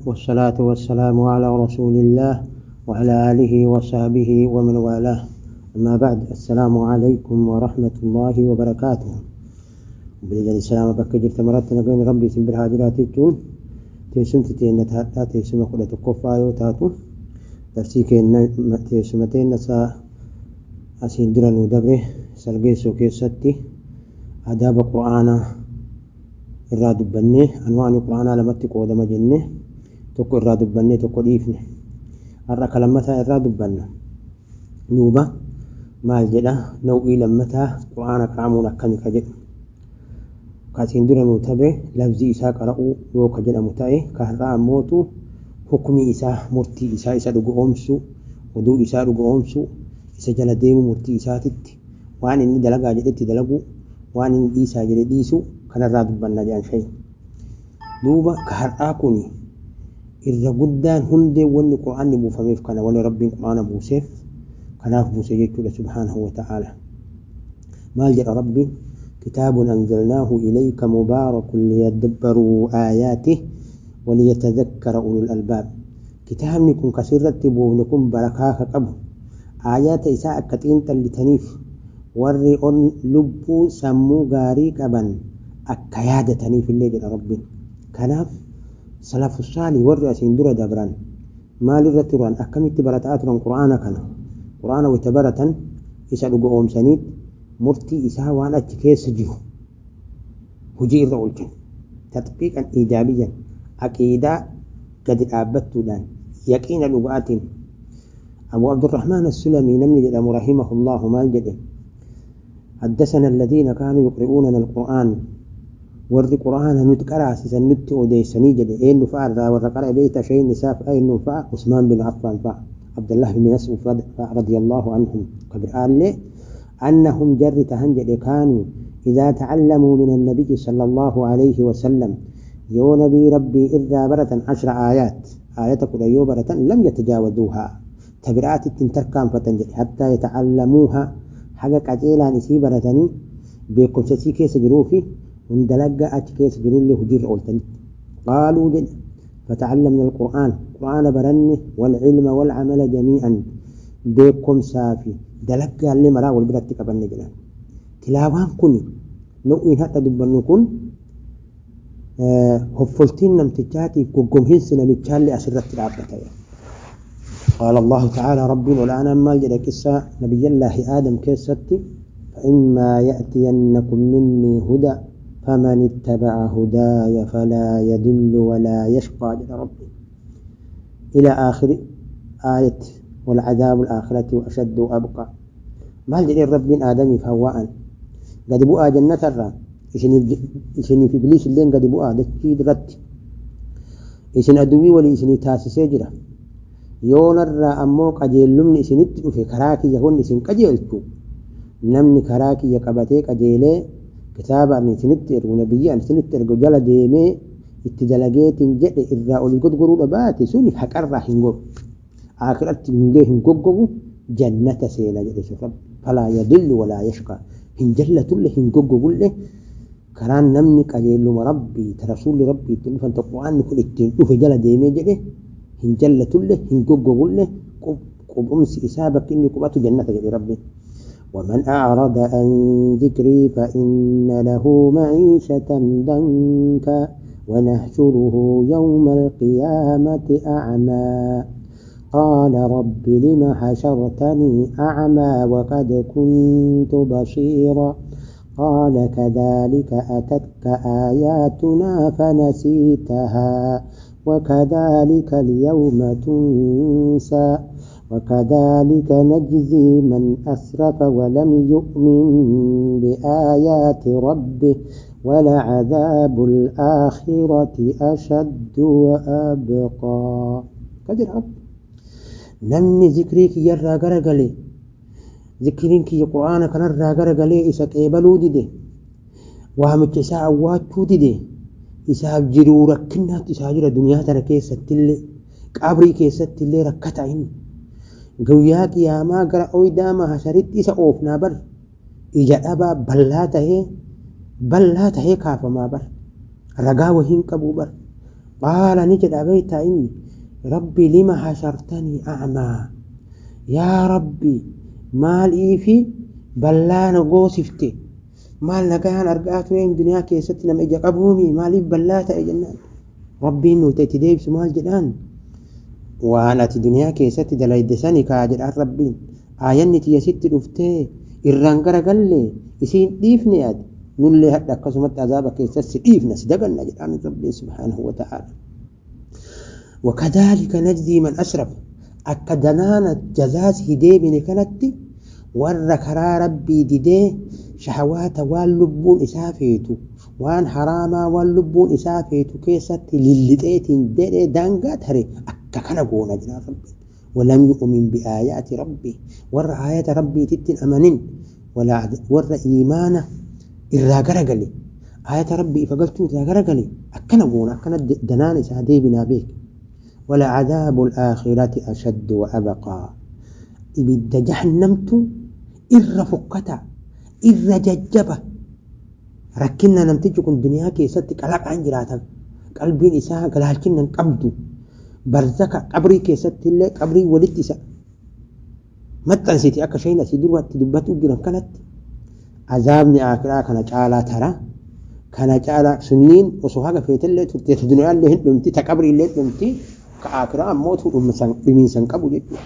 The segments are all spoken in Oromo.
والصلاة والسلام على رسول الله وعلى آله وصحبه ومن والاه. أما بعد، السلام عليكم ورحمة الله وبركاته. Obboleeyyan Islaama bakka jirta maratti nagayni Rabbii isin bira haa jiraatu jechuun, teessumti teenna taadhaa teessuma 11ffaa yoo taatu, darsii keenna teessuma teenna isaa asiin dura nuu dabre salgeessoo keessatti adaaba Qur'aanaa irraa dubbannee, anwaa'ni Qur'aanaa lamatti qoodama jenne, tokko irraa dubbannee tokko dhiifne. Har'a ka lammataa irraa dubbanna. Duuba maal jedha? Naw'ii lammataa Qur'aana qara'amuun akkami ka jedhu. Ka asiin dura nuu tabe lafzii isaa qara'uu yoo ka jedhamu ta'e, ka har'aa ammootu hukmii isaa, murtii isaa, isa dhugo'oomsuu, oduu isaa dhugo'oomsuu, isa jala deemuu, murtii isaatitti waan inni dalagaa jedhetti dalaguu, waan inni dhiisaa jedhe dhiisuu, kanarraa dubbanna jedhan shayi. Duuba ka har'aa kuni irra guddaan hundeen wanni Qur'aanni buufameef kana, wanni Rabbiin Qur'aana buuseef kanaaf buuse jechuudha subhaanahu wa ta'aala. Maal jedha Rabbiin? Kitaabun anzalnaahu ilayka mubaarakun liyadabbaruu aayaatih waliyatadhakkara ulul albaab. Kitaabni kun ka sirratti buufne kun barakaa ka qabu, aayaata isaa akka xiinxallitaniif, warri on lubbuu sammuu gaarii qaban akka yaadataniifillee jedha Rabbiin. Kanaaf salafu saalih warri asiin dura dabran maal irra turan? Akkamitti barataa turan Qur'aana kana? Qur'aana wayta baratan isa dhugo'oomsaniit murtii isaa waan achi keessa jiru hujii irra oolchan. Taxbiiqan iijaabiyyan, aqiidaa gadi dhaabbattuudhaan, yaqiina dhuga'atiin. Abu Abdurrahmaan As-Sulamii namni jedhamu rahimahullaahu maal jedhe? Haddasana alladiina kaanuu yuqri'uunana al-Qur'aan, warri Qur'aana nuti qaraasisan nutti odeessanii jedhe. Eenyu fa'a irraa warra qara'e beeyta? Shayni isaa fa'a eenyuun fa'a? Usmaan bin Affaan fa'a, Abdallah bin Mas'uud fa'a radiyallahu anhum, ka biraallee. Annahum jarri tahan jedhe, kaanuu idaa ta'allamuu min annabiyyi sallallahu alayhi wasallam, yoo nabii Rabbii irraa baratan, ashra aayaat, aayata 10 yoo baratan, lam yatajaawazuuhaa, ta biraatitti hin tarkaanfatan jedhe, hattaa yata'allamuuhaa, haga qaceelaan isii baratanii beekumsa isii keessa jiruu fi hundalaggaa achi keessa jirullee hojiirra ooltanitti. Qaaluu jedhe, fata'allamna alqur'aan, qur'aana baranne, wal'ilma wal'amala jamii'an, beekumsaa fi dalaggaallee maraa wal biratti qabanne jedhan. Tilaawaan kun nau'iin hadha dubbannu kun hoffoltiin namtichaatiif goggoginsi namichaallee asirratti dhaabbata. قال الله تعالى، ربي الآن maal jedha قصة نبي الله آدم keessatti؟ فإما يأتينكم مني هدى فمن اتبع هداي فلا يضل ولا يشقى jedha ربي، إلى آخر آية، ولعذاب الآخرة أشد وأبقى. Maal jedheen Rabbiin Aadamiif Hawwaa'an? Gadi bu'aa jannatarraa, isiniif Ibliis illeen gadi bu'aa dachii irratti, isin aduwwii walii isinii taasisee jira. Yoonarraa ammoo qajeellumni isinitti dhufe, karaa kiyya wanni isin qajeelchu, namni karaa kiyya qabatee qajeelee kitaaba ani isinitti ergu, nabiyyi ani isinitti ergu jala deemee itti dalageetiin jedhe, irraa olii godgoruudha baate, suni haqarraa hin goru, aakiratti hundee hin goggogu, jannata seena jedhe sun Rabbi. فلا يضل ولا يشقى, hin jallatulle hin goggogulle. Karaan namni qajeelluma Rabbii ta rasuulli Rabbii ittiin dhufan, ta Qur'aanni kun ittiin dhufe jala deemee jedhe, hin jallatulle hin goggogulle, qubumsi isaa bakki inni qubatu jannata jedhe Rabbiin. ومن أعرض عن ذكري فإن له معيشة ضنكا ونحشره يوم القيامة أعمى قال رب لم حشرتني أعمى وقد كنت بصيرا قال كذلك أتتك آياتنا فنسيتها وكذلك اليوم تنسى وكذلك نجزي من أسرف ولم يؤمن بآيات ربه ولعذاب الآخرة أشد وأبقى. Kadir Rabbi, namni zikrii kiyyarraa garagale, zikriin kiyya Qur'aana kanarraa garagalee isa qeebaluu dide, waamicha isaa awwaachuu dide, isaaf jiruu rakkinnaatti isaa jira. Duniyaa tana keessattillee, qabrii keessattillee rakkata. Inni guyyaa qiyaamaa gara oydaa mahasharitti isa oofnaa bar, ija dhabaa ballaa tahee kaafamaa bar, ragaa wahiin qabuu bar. Qaala ni jedha beeytaa inni rabbi lima hashartanii a'maa, yaa rabbi maaliifi ballaa na goosifte, maal nagayaan argaa tureen duniyaa keessatti nama ija qabuumi maaliif ballaa ta'e jennaan rabbiin nuti itti deebisu maal jedhaan waan ati duniyaa keessatti dalayde sani kaa jedhaan rabbiin aayanni tiyya sitti dhuftee irraan garagalle isiin dhiifne ati nullee hadha akkasumatti azaaba keessatti si dhiifna si daganna jedhaan rabbiin subhaanahu wa ta'aala. وكذلك نجزي من أسرف akka danaana jazaas hideebine kanatti warra karaa rabbii didee shahawaata waan lubbuun isaa feetu waan haraamaa waan lubbuun isaa feetu keessatti lillixeetiin jedhee daangaa tare akka kana goona jedha rabbiin. ولم يؤمن بآيات ربي ور آيات ربي تتن أمنين ولا ور إيمانه إرا غرغلي آيات ربي فقلت إرا غرغلي أكنا قونا أكنا دنان إسا بنا بيك. ولعذاب الآخرة أشد وأبقى إبد جهنمت إر فكتا إر ججبة ركنا نمتجكم الدنيا كي ستك ألق عن جراتا قلبين إساء قلالكنا قبضو برزك قبري كي ست اللي قبري ولدت إساء ما تنسيتي أكا شيء نسي دروات تدبت أجرا كانت عذابني آخرة كان جعلا ترى كان جعلا سنين وصهاك في تلة تدنيا اللي هندمتي تقبري اللي هندمتي كآخرة موت dhumiinsan qabu jechuudha.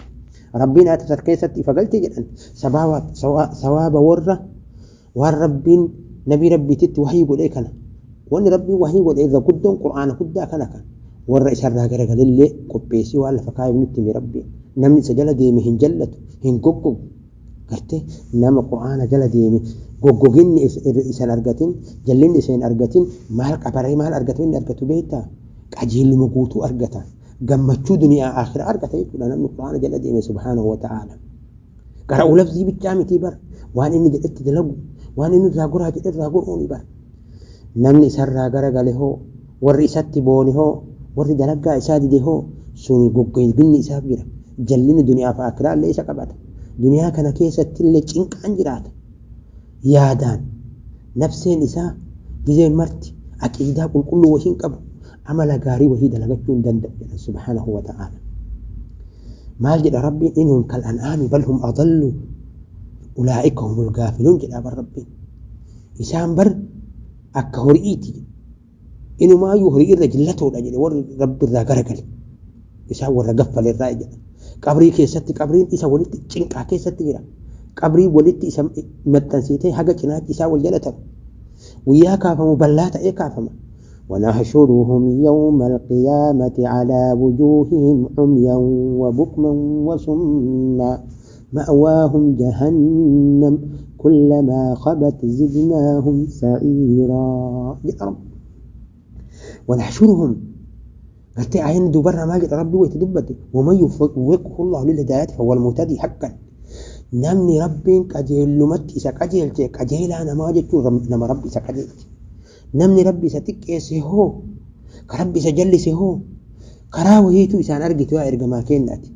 Rabbiin ati sar keessatti ifa galte jedhan sawaaba warra waan rabbiin nabii rabbiititti wahii godhee kana wanni rabbiin wahii godhe irra guddoon qur'aana guddaa kana kan warra isarraa garagalillee qopheessii waan lafa kaayee nutti hime rabbiin namni isa jala deeme hin jallatu hin goggogu gartee nama qur'aana jala deeme goggoginni isan argatin jallinni isa hin argatin maal qabaree maal argatu inni argatu beektaa qajeeluma guutuu argata. Gammachuu duniyaa aakhira argata jechuudha namni qur'aana jala deeme subhaanahu wa ta'aala. Qara'uu lafzii bichaa mitii bar waan inni jedhetti dalagu waan inni irraa goraa jedhe irraa goruuni bar. Namni isarraa garagale hoo warri isatti boone hoo warri dalagaa isaa dide hoo suni goggoginni isaaf jira. Jallinni duniyaa fi aakhiraa illee isa qabata. Duniyaa kana keessatti illee cinqaan jiraata. Yaadaan nafseen isaa gizeen marti aqiidaa qulqulluu wayii hin qabu. عمل غاري وهي دلغتون دند سبحانه وتعالى. ما جد ربي إنهم كالأنعام بل هم أضلوا أولئك هم الغافلون جد ربي إسان بر أكهرئيتي إنه ما يهرئ الرجلته الأجل ور رب الرجل إسان ور غفل الرجل قبري كيستي قبرين إسا ولدت چنقا كيستي جرا قبري ولدت إسا متنسيتي حاجة چناك إسا ولجلته ويا كافم بلاتا إيه كافم. ونحشرهم يوم القيامة على وجوههم عميا وبكما وصما مأواهم جهنم كلما خبت زدناهم سعيرا. يا رب ونحشرهم قلت عين دبرنا ما جت ربي ويتدبت ومن يوفقه الله للهداية فهو المهتدي حقا. نمني ربي قجيل مت إذا قجيلت قجيل أنا ما جت نما ربي إذا قجيلت namni rabbi isa xiqqeesse hoo ka rabbi isa jallise hoo karaa wayiitu isaan argitu yaa ergamaa kennaati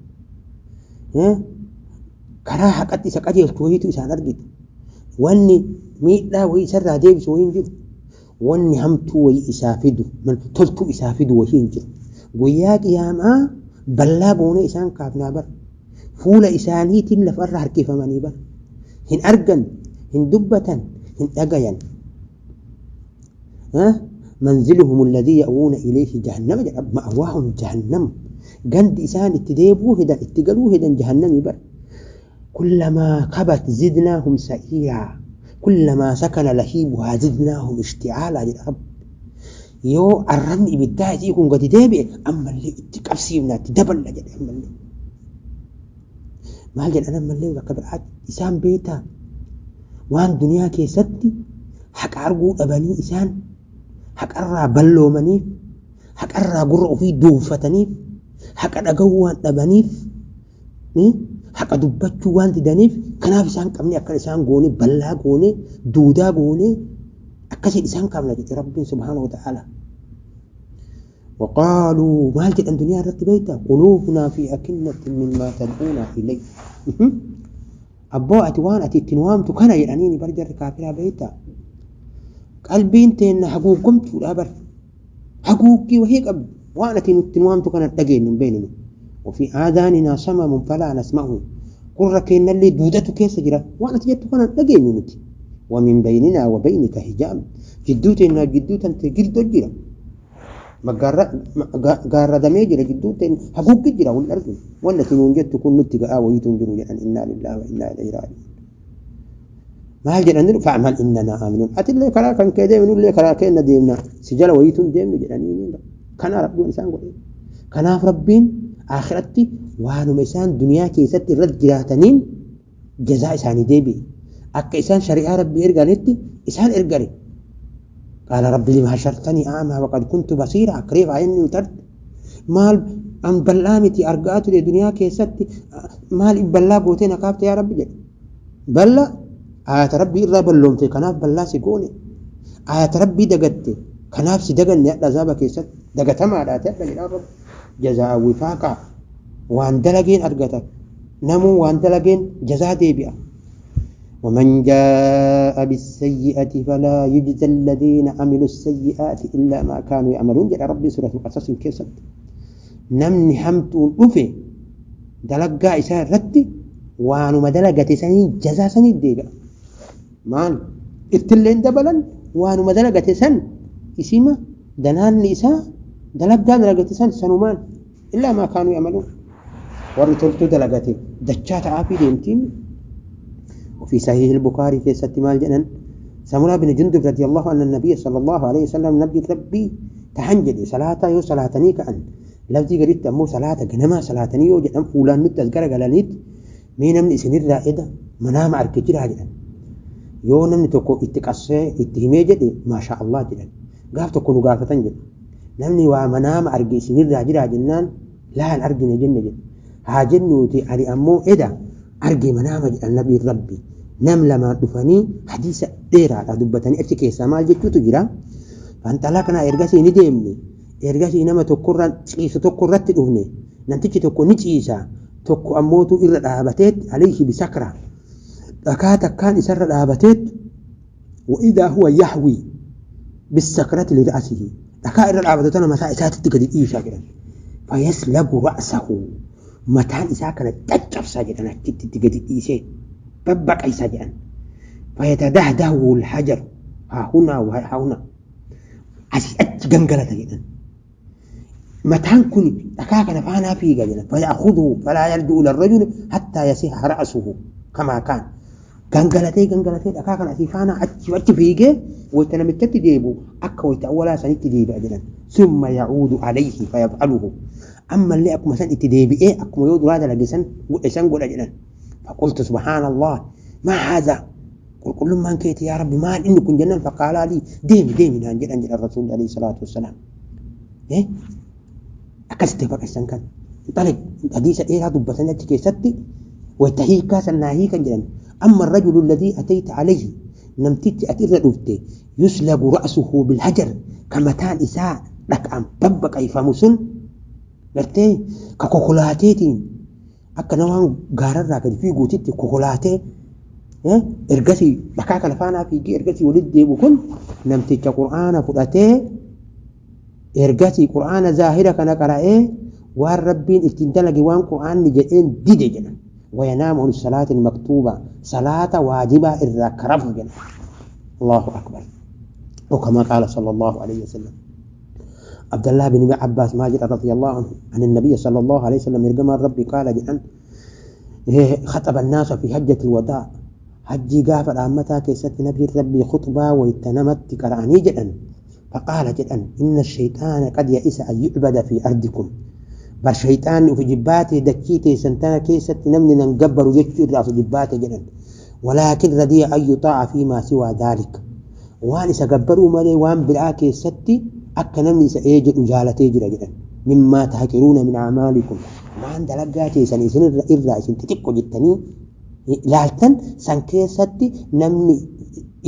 karaa haqatti isa qajeeltu wayiitu isaan argitu wanni miidhaa wayii isarraa deebisu wayii hin jiru wanni hamtuu wayii isaa fidu toltuu isaa fidu wayii hin jiru guyyaa qiyaamaa ballaa goonee isaan kaafnaa bar fuula isaaniitiin lafarra harkifamanii bar hin argan hin dubbatan hin dhagayan. منزلهم الذي يأوون إليه جهنم مأواهم جهنم جند إسان اتديبوه هدا اتقلوه هدا جهنم بر كلما خبت زدناهم سعيرا كلما سكن لهيبها زدناهم اشتعالا للرب يو الرمي بالداعي يكون قد ديبي أما اللي اتقفسيبنا تدبل لجل أما اللي ما هل أنا أما اللي وكبر عاد إسان بيتا وان دنيا كيستي حق أرجو أبني إسان حق أرى بلومنيف حق أرى قرأ في دوفتنيف حق أقوان أبنيف حق دبتشوان تدنيف كناف إسان كمني أكل إسان قوني بلا قوني دودا قوني أكسي إسان كمنا جت ربي سبحانه وتعالى. وقالوا ما هل جت الدنيا رتبيتا قلوبنا في أكنة مما تدعونا إليه أبو أتوان أتي تنوام تكنا يرانيني برجر كافرة بيتا قلبين تين حقوقكم تقول أبر حقوقي وهيك أب Waan ati nutti nu waamtu kana dhageenyu hin beeknu. وفي آذاننا صمم فلا نسمعه. Gurra keenyallee duudatu keessa jira. Waan ati jettu kana dhageenyu nuti. ومن بيننا وبينك حجاب. Jidduu teennaa jidduu tante girdoo jira. Gaarradamee jira jidduu teen haguuggi jira wal arginu. Wanni ati nuun jettu kun nutti ga'aa wayiitu hin jiru jedhan. إنا لله وإنا إليه راجعون. Maal jedhan? فاعمل إننا عاملون. Atillee karaa kan kee deemnu illee karaa keenya deemna. Si jala wayiitu hin deemnu jedhanii kana Rabbiin isaan godhe. Kanaaf Rabbiin akhiratti waanuma isaan duniyaa keessatti irratti jiraataniin jazaa isaanii deebi'e. Akka isaan shari'aa Rabbii erganitti isaan ergare. قال رب لم حشرتني أعمى وقد كنت بصيرا. Akreef ayinni utarte maal an bal'aa miti argaa ture duniyaa keessatti, maal bal'aa gootee na kaafte yaa Rabbi jedhe. Balla ayata Rabbii irraa balloomte, kanaaf bal'aa si goone. Ayata Rabbii dagatte, kanaaf si daganne. Hadha azaaba keessatti dagatamaadha ati hadha jedhaa Rabbi. جزاء وفاقا. Waan dalageen argata namuu, waan dalageen jazaa deebi'a. ومن جاء بالسيئة فلا يجزى الذين عملوا السيئات إلا ما كانوا يعملون jedha Rabbi سورة القصص keessatti. Namni hamtuun dhufe dalaggaa isaa irratti waanuma dalagate sanii jazaa sanii deebi'a. Maal ittilleen dabalan, waanuma dalagate san isima danaanni isaa dalaggaa dalagate san sanumaan. إلا ما كانوا يعملون. Warri toltuu dalagate dachaa ta'aafii deemtiin. وفي صحيح البخاري في ست مال جنن سمرة بن جندب رضي الله عنه النبي صلى الله عليه وسلم نبي ربي تهنجد صلاة يو صلاتني كأن لفظي قريت أمو صلاة جنما صلاتني يو جنم فولان نت أذكر قالنيت مين من إسن الرائدة منام أرك جرا جنن yoo namni tokko itti qassee itti himee jedhe, maashaa Allah jedhan. Gaaf tokko nu gaafatan jedhe, namni waa manaama arge isinirraa jiraa jennaan, laa, hin argine jenne jedhe. Haa jennuuti, ani ammoo eda arge manaama jedhan. Nabiin Rabbi nam lamaan dhufanii hadiisa dheeraadha dubbatanii achi keessaa maal jechuutu jira. فانطلقنا ergasii ni deemne. Ergasii nama tokkorra ciisu tokko irratti dhufne. Namtichi tokko ni ciisa, tokko ammootu irra dhaabateet عليه بصخرة dhakaa takkaan isarra dhaabateet. وإذا هو يهوي بالصخرة لرأسه. Dhakaa irra dhaabatu tana mataa isaatitti gadi dhiisaa jedhan. فيسلغ رأسه. Mataan isaa kana caccabsaa jedhan. Achitti itti gadi dhiisee babbaqaysaa jedhan. فيتدهده الحجر هاهنا وهاهنا. Asii achi gangalata jedhan. Mataan kun dhakaa kana faanaa fiiga jedhan. فيأخذه فلا يرجع إلى الرجل حتى يصح رأسه كما كان. Gangalatee gangalatee dhakaa kana asii faanaa achi achi fiigee wayta namichatti deebu akka wayta awwalaa sanitti deebi'a jedhan. ثم يعود عليه فيفعله. Ammallee akkuma san itti deebi'ee akkuma yoo duraa dalage san godhe san godha jedhan. فقلت سبحان الله ما هذا. Qulqullummaan keeti yaa Rabbi, maal inni kun jennaan, فقالا لي deemi deemi naan jedhan jedhan Rasuulli عليه الصلاة والسلام. Akkasitti baqaysan kan انطلق. Hadiisa dheeraa dubbatan achi keessatti wayta hiikaa san naa hiikan jedhan. أما الرجل الذي أتيت عليه namtichi ati irra dhufte يسلغ رأسه بالحجر ka mataan isaa dhaqaan babbaqayfamu sun gartee ka kokolaateetiin akka namaan gaararraa gadi fiiguutitti kokolaatee ergasii dhakaa kana faanaa fiigee ergasii walitti deebu kun namticha Qur'aana fudhatee ergasii Qur'aana zaahira kana qara'ee waan Rabbiin ittiin dalage waan Qur'aanni jedheen dide jedhan. وينام عن الصلاة المكتوبة. صلاة واجبة إرى كرف jedhan. الله أكبر. وكما قال صلى الله عليه وسلم عبد الله بن عباس ماجد رضي الله عنه عن النبي صلى الله عليه وسلم ergamaan Rabbii قال jedhan. خطب الناس في حجة الوداع. Hajjii gaafa dhaammataa keessatti nabiin Rabbii khutbaa wayta namatti qara'anii jedhan. فقال jedhan إن الشيطان قد يئس أن يعبد في أرضكم. Bar shayxaanni ufi jibbaate dachii teessan tana keessatti namni nan gabbaru jechuu irraa ufi jibbaate jedhan. ولكن رضي أن يطاع فيما سوى ذلك. Waan isa gabbaruu malee waan biraa keessatti akka namni isa ee jedhu jaalatee jira jedhan. مما تحقرون من أعمالكم. Waan dalagaa teessan isin irraa isin xixiqqo jettanii ilaaltan san keessatti namni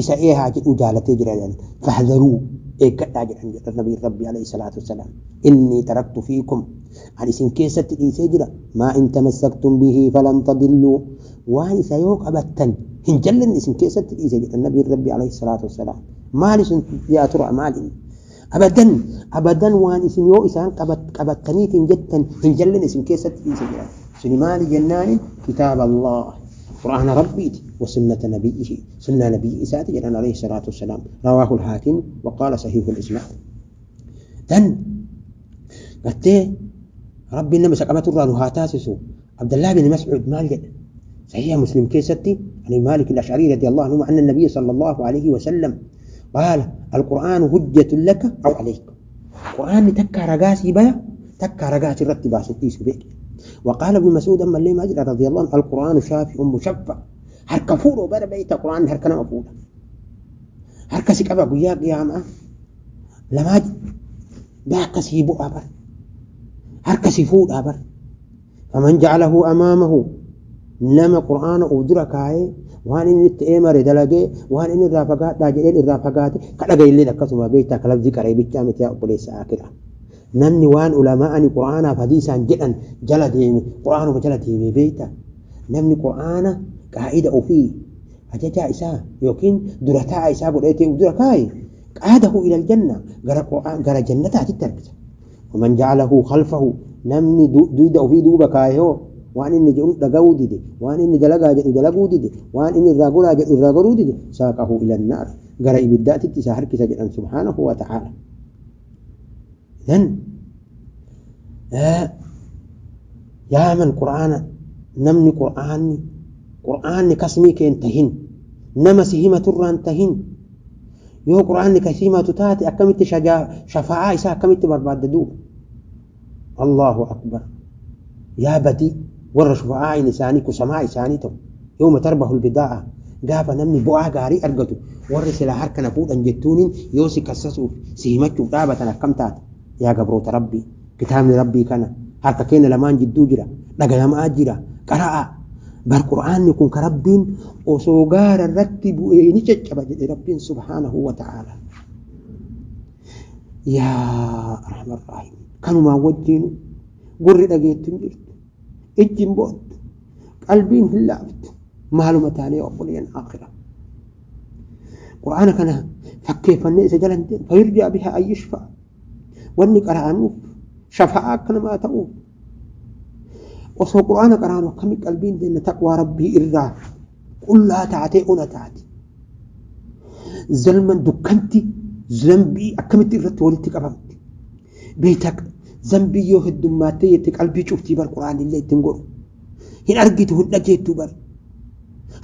isa ee haa jedhu jaalatee jira jedhan. فاحذروا eeggadhaa jedhan jedhan nabiin Rabbi عليه الصلاة والسلام. إني تركت فيكم ani isin keessatti dhiisee jira ما إن تمسكتم به فلن تضلوا. Waan isa yoo qabattan hin jallanne isin keessatti dhiise jedhan nabiin Rabbi عليه الصلاة والسلام. Maal isin yaa tura maal inni Abadan abadan waan isin yoo isaan qabattaniitiin jettan hin jalline isin keessatti dhiise jedhan. Suni maali jennaani? Kitaaba Allah, qur'aana Rabbiiti, wa sunnata nabiyyihi, sunnaa nabiyyi isaati jedhan alayhi salaatu wassalaam. Rawaahu al-Haakim wa qaala sahiihul isnaad. Dan gartee Rabbiin nama isa qabatu irraa nu haa taasisu. Abdallah bin Mas'ud maal jedhe? Sahiha Muslim keessatti ani Maalik al-Ash'ari radiyallahu anhu anna nabiyya sallallahu alayhi wa sallam qaala al-Qur'aanu hujjatun laka aw alayka. Qur'aanni takka ragaa sii baya, takka ragaa sirratti baase dhiisu beeki. وقال ابن مسعود أما اللي ما رضي الله عنه القرآن شافع مشفع. harka fuudhoo bara beeyta, Qur'aanni harka nama fuudha. Harka si qaba guyyaa qiyaamaa lamaa bakka sii bu'aa bar. Harka si fuudhaa bar. فمن جعله أمامه, nama Qur'aana uf dura kaayee waan inni itti eemare dalagee, waan inni irraa fagaadhaa jedheen irraa fagaate, ka dhagayilleen akkasuma beektaa, ka lafzi qaree bichaa miti yaa obboleessa aakiraa. Namni waan ulamaa'ani Qur'aanaaf hadiisaan jedhan jala deeme, Qur'aanuma jala deeme beektaa. Namni Qur'aana qaa'ida ofii ajajaa isaa yookiin dura taa'a isaa godhatee uf dura kaaye, qaadahu ilal janna, gara Qur'aan gara jannataatitti harkisa. ومن جعله خلفه, namni duyda ofii duuba kaaye hoo, waan inni jedhu dhaga'uu dide, waan inni dalagaa jedhu dalaguu dide, waan inni irraa goraa jedhu irraa goruu dide, saaqahu ila naar, gara ibiddaatitti isa harkisa jedhan subhaanahu wa ta'aala. Idan yaa man Qur'aana, namni Qur'aanni kasmii keen tahin, nama si himaturraan tahin, yoo Qur'aanni kasi himatu taate akkamitti shafaa'aa isaa akkamitti barbaadda duuba? Allahu akbar! Yaa badii warra shufa'aain isaanii kusamaa isaanii ta'u, yawma tarbahu albidaa'a, gaafa namni bu'aa gaarii argatu, warri silaa harka na fuudhan jettuuniin yoo si kassasuuf si himachuuf dhaabatan akkam taata? Yaa gabroota Rabbii, kitaabni Rabbii kana harka keenya lamaan jidduu jira, dhagayamaa jira, qara'a bar. Qur'aanni kun ka Rabbiin osoo gaara irratti bu'ee ni caccaba jedhe Rabbiin subhaanahu wa ta'aala. Yaa arhamar raahimiin, kanumaan wajjiinu gurri dhageettu hin jirtu, ijji hin boottu, qalbiin hin laaftu. Maaluma taanee obboleeyyan aakhira? Qur'aana kana fakkeeffannee isa jalan deemu, fayurjaa bihaa an yushfa, wanni qara'amuuf shafa'aa akka namaa ta'uuf. Osoo Qur'aana qara'anu akkami qalbiin deemna taqwaa Rabbii irraa qullaa taatee ona taate? Zalman dukkanti zambii akkamitti irratti walitti qabamti beeyta? Zambii yoo heddummaattee jette qalbii cuftii bar. Qur'aan illee ittiin godhu hin argitu, hin dhageettu bar.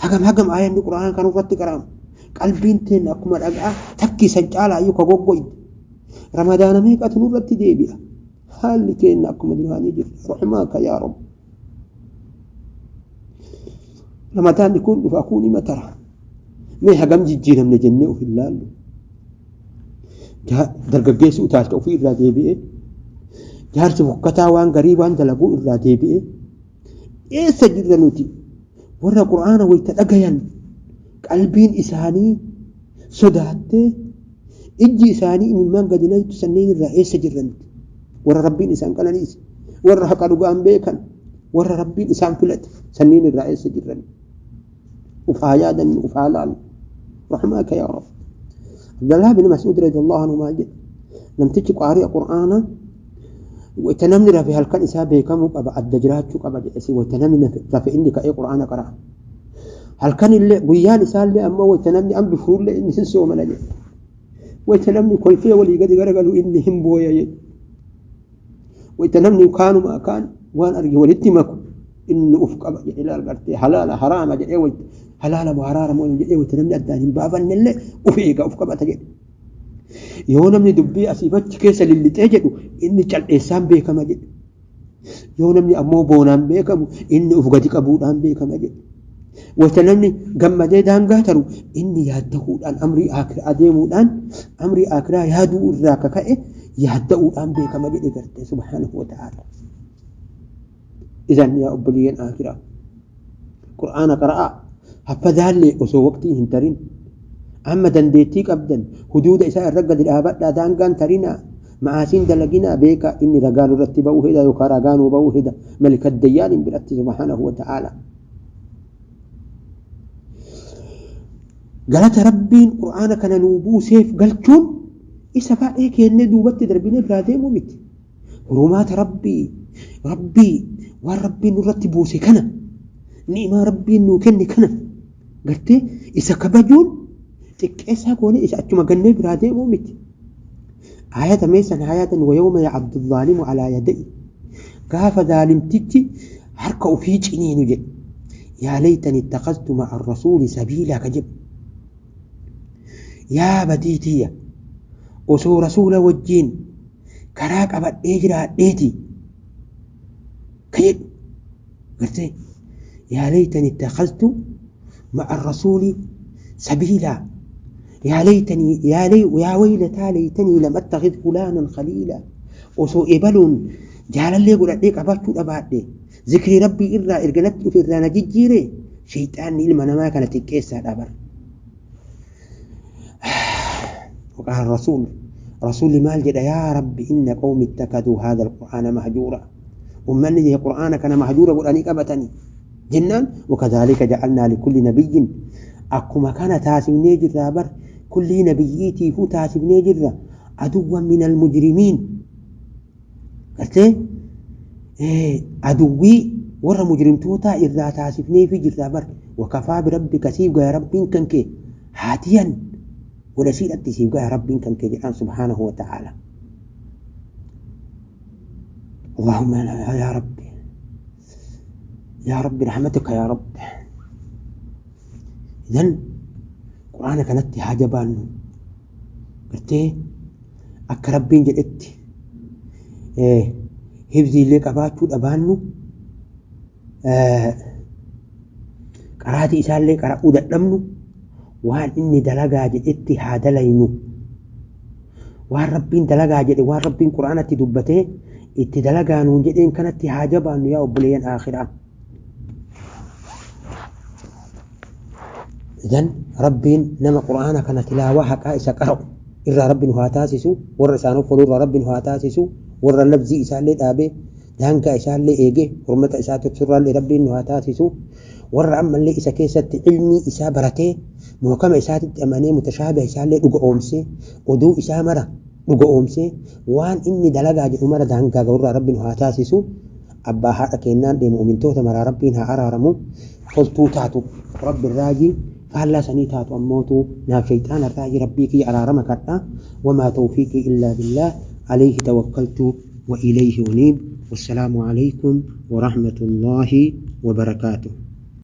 Hagam hagam aayanni Qur'aan kan irratti qara'amu qalbiin teen akkuma dhagaa takkii san caalaa iyyuu ka goggoyte. Ramadaana meeqatu nurratti deebi'a, haalli keenya akkuma duraanii jira. Rahimaaka yaa Rabb. Ramadaanni kun dhufa kun ima tara, mee hagam jijjiiramne jennee of hin laallu. Dargaggeessi utaalcha ofii irraa deebi'ee, jaarsi fokkataa waan garii waan dalaguu irraa deebi'ee, eessa jirra nuti? Warra Qur'aana wayta dhagayan qalbiin isaanii sodaattee ijji isaanii imimmaan gadi naytu sanneen irraa eessa jirra nuti? Warra Rabbiin isaan qananiise, warra haqa dhugaan beekan, warra Rabbiin isaan filate sanneen irraa eessa jirra nuti? Uf haa yaadannu, uf haa laallu. Rahmaaka yaa Rabb. Abdallah bin Mas'ud radiyallahu anhu maal jedhe? Namtichi qaari'a Qur'aana wayta namni rafe halkan isaa beekamuu qaba, adda jiraachuu qaba jedhe. Si wayta namni rafe inni ka'ee Qur'aana qara'a. Halkan illee guyyaan isaallee ammoo wayta namni ambi fuullee inni hin soomana jedhe. Wayta namni kolfee walii gadi garagalu inni hin booya jedhe. Wayta namni kaanumaa kaan waan arge walitti maku inni uf qaba jedhe. Ilaal gartee, halaala haraama jedhee, wayta halaala moo haraara moo jedhee, wayta namni addaan hin baafannellee uf eega, uf qabata jedhe. Yoo namni dubbii asiif achi keessa lillixee jedhu inni cal'eessaan beekama jedhe. Yoo namni ammoo boonaan beekamu inni uf gadi qabuudhaan beekama jedhe. Wayta namni gammadee daangaa taru inni yaaddahuudhaan amrii aakiraa deemuudhaan amrii aakiraa yaaduu irraa akka ka'e yaadda'uudhaan beekama jedhe gartee subhaanahu wa ta'aala. Idan yaa obboleeyyan aakiraa, Qur'aana qara'aa, haffazaallee osoo waqtiin hin tarin. Amma dandeettii qabdan huduuda isaa irra gadi dhaabadhaa, daangaan tarinaa, ma'aasiin dalaginaa. Beekaa, inni ragaa nurratti ba'uu heda yookaan ragaa nuu ba'uu heda malika dayyaaniin biratti subhaanahu wa ta'aala. Galata Rabbiin Qur'aana kana nuu buuseef galchuun Isa baay'ee kennee duubatti darbinee biraa deemuu miti. Hurumaata Rabbii, Rabbii waan Rabbiin nurratti buuse kana, ni'imaa Rabbiin nuu kenne kana gartee isa kabajuun xiqqeessaa goone isa achuma gannee biraa deemuu miti. Aayata meessan haayatan wayawma ya'abdu zaalimu alaa yada'i. Gaafa zaalimtichi harka ofii ciniinu jedhe. Yaa laytani ittakhaztu ma'a rasuuli sabiilaa ka jedhu. Yaa badii tiyya osoo rasuula wajjiin karaa qabadhee jiraadheeti ka jedhu. Gartee yaa laytani ittakhaztu ma'a rasuuli sabiilaa. Yaa laytanii yaa lay yaa waylataa laytanii lam attakhidh fulaanan khaliilaa. Osoo ebaluun jaalallee godhadhee qabaachuu dhabaadhe zikrii Rabbii irraa erga natti dhufe irraa na jijjiire sheyxaanni ilma namaa kana xiqqeessaadha bar. وقال الرسول رسول مال جدا يا رب إن قوم اتخذوا هذا القرآن مهجورا. أمني قرآن كان مهجورا قرآني قبتني جنان. وكذلك جعلنا لكل نبي أكما كان تاسبني جرا بر كل نبيتي هو تاسبني جرا عدوا من المجرمين. قلت إيه عدوي ورا مجرم توتا إذا تاسبني في جرا بر. وكفى بربك سيبقى يا رب كنك هاتيا ولا شيء تسيبقى يا رب كنك جعان سبحانه وتعالى. اللهم يا رب يا رب رحمتك يا رب. إذن قرآن كانت حاجة بانو قلت أكربين جدت إيه هبزي لك أباتو أبانو قراتي إسان لك قرأ أدلمنو وان إني دلقا جدت هذا لينو وان ربين دلقا جدت وان ربين قرآن تدبته اتدلقا نون جدين كانت حاجة بانو يا أبليين آخرة. إذن ربين نما قرآن كان تلاوة حقا إسا قرأ إرى رب هاتاسسو ور إسانو فلور رب هاتاسسو ور اللبزي إسان لي دابي دانكا إسان لي إيجي حرمة إسا تبسر لي رب هاتاسسو ور أما اللي إسا كيست علمي إسا برتي محكم إسا تتأماني متشابه إسان لي لقو أومسي ودو إسا مرة لقو أومسي وان إني دلقا جئ مرة دانكا غور رب هاتاسسو أبا هذا كينان دي مؤمن توتا مرة ربين ها أرارمو قلتو تاتو رب الراجي فهلا سنيتات أموتو نا شيطان الراجي ربي كي على رمكتا وما توفيقي إلا بالله عليه توكلت وإليه أنيب. والسلام عليكم ورحمة الله وبركاته.